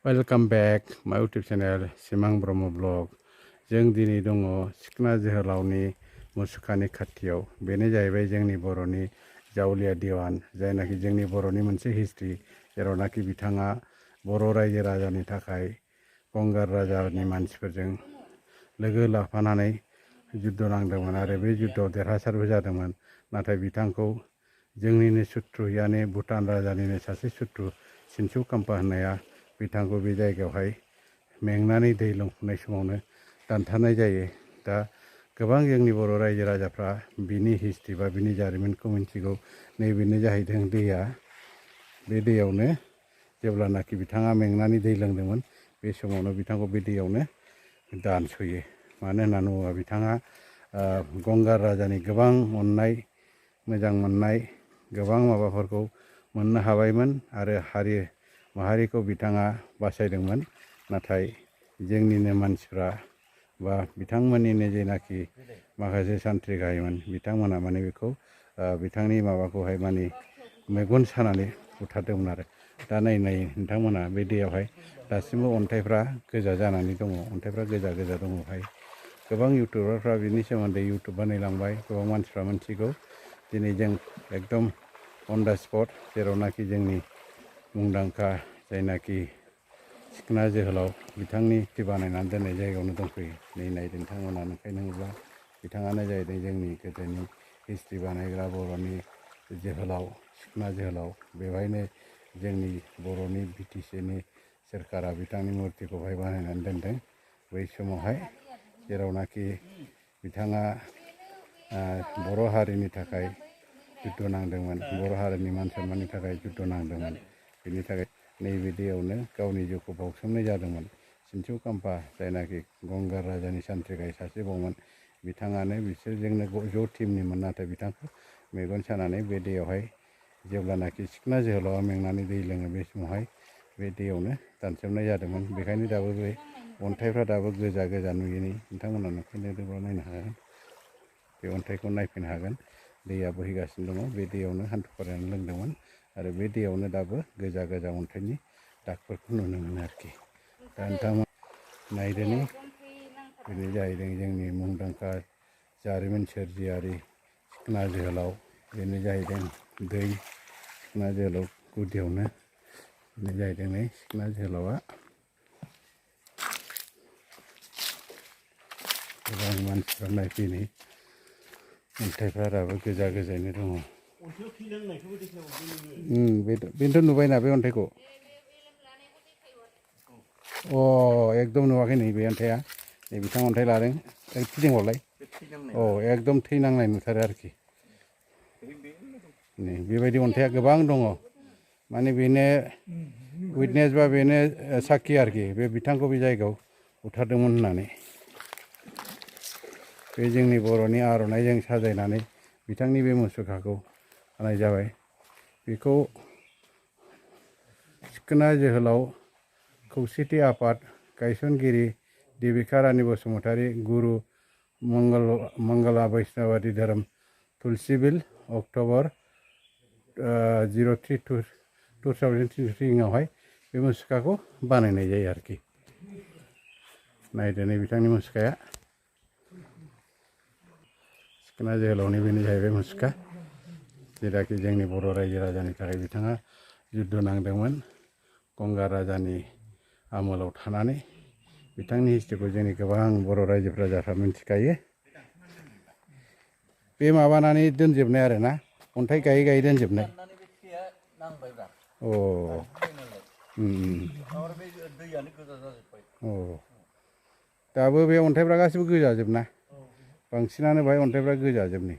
Welcome back my YouTube channel Simang Bromo Vlog. जों दिनै दङ सिखना जोहोलावनि मुसुखानि खाथियाव। बेनो जाहैबाय जोंनि बर'नि जावलिया दिवान, जायनाखि जोंनि बर'नि मोनसे हिस्ट्रि, जेरावनाखि बिथाङा बर' रायजो राजानि थाखाय गंगार राजानि मानसिफोरजों लोगो लाफानानै जुद्ध नांदोंमोन आरो बे जुद्धआव देरहासारबो जादोंमोन। नाथाय बिथांखौ जोंनिनो सुथ्रु यानि भुटान राजानिनो सासे सुथ्रु सिनसु काम्फा होननाया बिथांखौ बे जायगायावहाय मेंनानै दै लोंफुनाय समावनो दानथारनाय जायो। दा गोबां जोंनि बर' रायजो राजाफ्रा बिनि हिस्ट्रि बा बिनि जारिमिनखौ मिन्थिगौ। नैबेनो जाहैदों दैया। बे दैयावनो जेब्लानाखि बिथाङा मेंनानै दै लोंदोंमोन, बे समावनो बिथांखौ बे दैयावनो दानस'यो। मानो होननानै बुङोब्ला बिथाङा गंगार राजानि गोबां अननाय मोजां मोननाय गोबां माबाफोरखौ मोननो हाबायमोन आरो हारि माहारिखौ बिथाङा बासायदोंमोन। नाथाय जोंनिनो मानसिफ्रा बा बिथांमोननिनो जेनाखि माखासे सान्थ्रि गाहायमोन, बिथांमोना माने बेखौ बिथांनि माबाखौहाय माने मेगन सानानै बुथारदोंमोन आरो। दा नायै नोंथांमोना बे दैयावहाय दासिमबो अन्थाइफ्रा गोजा जानानै दङ। अन्थाइफ्रा गोजा गोजा दङ। गोबां इउटुबारफ्रा बिनि सोमोन्दै इउटुब बानायलांबाय, गोबां मानसिफ्रा मिन्थिगौ। दिनै जों एकदम अन दा स्पट, जेरावनाखि जोंनि मुंदांखा जायनाखि सिखना जोहोलाव बिथांनि थि बानायनानै दोननाय जायगायावनो दंफैयो। नै नायदो नोंथांमोना नुबाय बिथाङानो जाहैदों जोंनि गोदोनि हिस्ट्रि बानायग्रा बर'नि जोहोलाव सिखना जोहोलाव। बेवहायनो जोंनि बर'नि BTCनि सोरखारा बिथांनि मुर्तिखौहाय बानायनानै दोनदों। बै समावहाय जेरावनाखि बिथाङा बर' हारिनि थाखाय जुद्ध नांदोंमोन, बर' हारिनि मान सन्माननि थाखाय जुद्ध नांदोंमोन। बेनि थाखाय नैबे दैयावनो गावनि जिउखौ बाउसोमनाय जादोंमोन। सिनसु काम्फा, जायनाखि गंगार राजानि सान्थ्रि गाहाय सासे बावमोन, बिथाङानो बिसोरजोंनो ज' टिमनिमोन। नाथाय बिथांखौ मेगन सानानै बे दैयावहाय जेब्लानाखि सिखना जोहोलावा मेंनानै दै लोङो, बे समावहाय बे दैयावनो दानसोमनाय जादोंमोन। बेखायनो दाबो बे अन्थाइफ्रा दाबो गोजा गोजा नुयैनि नोंथांमोना नुफैनोबा नायनो हागोन। बे अन्थाइखौ नायफैनो हागोन। दैया बोहैगासिनो दङ। बे दैयावनो हान्थु खरायनानै लोंदोंमोन आरो बे दैयावनो दाबो गोजा गोजा अन्थाइनि दागफोरखौ नुनो मोनो आरोखि। दा नोंथांमोन नायदोनि, बेनो जाहैदों जोंनि मुंदांखा जारिमिन सोरजियारि सिखना जोहोलाव। बेनो जाहैदों दै सिखना जोहोलाव गुदियावनो। बेनो जाहैदों नै सिखना जोहोलावा। गोबां मानसिफ्रा नायफैनो, अन्थाइफ्रा दाबो गोजा गोजायैनो दङ। बेनोथ' नुबायना बे अन्थाइखौ। एकदम नुवाखै नै बे अन्थाइया। नै बिथां अन्थाइ लादों, फिदिंहरलाय। एकदम थै नांनाय नुथारो आरोखि। नै बेबायदि अन्थाइया गोबां दङ। माने बेनो उइटनेस बा बेनो साखि आरोखि, बे बिथांखौ बे जायगायाव बुथारदोंमोन होननानै। बे जोंनि बर'नि आर'नाइजों साजायनानै बिथांनि बे मुसुखाखौ होनाय जाबाय। बेखौ सिखना जोहोलाव खौसेथि आफाद गायसनगिरि देबिका रानि बसुमतारी, गुरु मंगला बैष्णवादि धोरोम, तुलसीबिल, अक्ट'बर 03/2023 आवहाय बे मुसुखाखौ बानायनाय जायो आरोखि। नायदो नै बिथांनि मुसुखाया। सिखना जोहोलावनि बेनो जाहैबाय मुसुखा, जेराखि जोंनि बर' रायजो राजानि थाखाय बिथाङा जुद्ध नांदोंमोन गंगार राजानि आमोलाव थानानै। बिथांनि हिस्ट्रिखौ जोंनि गोबां बर' रायजो राजाफ्रा मिन्थिखायो। बे माबानानै दोनजोबनाय आरो ना, अन्थाइ गायै गायै दोनजोबनाय। दाबो बे अन्थाइफ्रा गासिबो गोजाजोब ना, बांसिनानो बाहाय अन्थाइफ्रा गोजाजोब। नै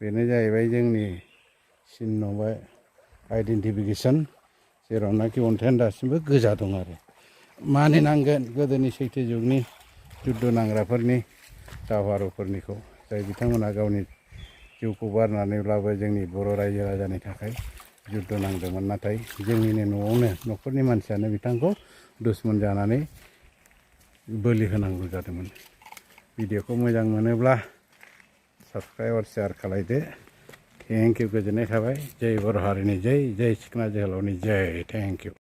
बेनो जाहैबाय जोंनि चिह्न बा आइडेन्टिफिकेसन, जेरावनाखि अन्थाइयानो दासिमबो गोजा दं आरो। मानिनांगोन गोदोनि सैथो जुगनि जुद्ध नांग्राफोरनि दावहारुफोरनिखौ, जाय बिथांमोना गावनि जिउखौ बारनानैब्लाबो जोंनि बर' रायजो राजानि थाखाय जुद्ध नांदोंमोन। नाथाय जोंनिनो न'आवनो न'खरनि मानसियानो बिथांखौ दुश्मन जानानै बोलि होनांगौ जादोंमोन। भिडिअखौ मोजां मोनोब्ला साबस्क्राइब आरो शेयार खालायदो। थेंक इउ, गोजोननाय थाबाय। जय बर' हारिनि जय, जय सिखना जोहोलावनि जय। Thank you.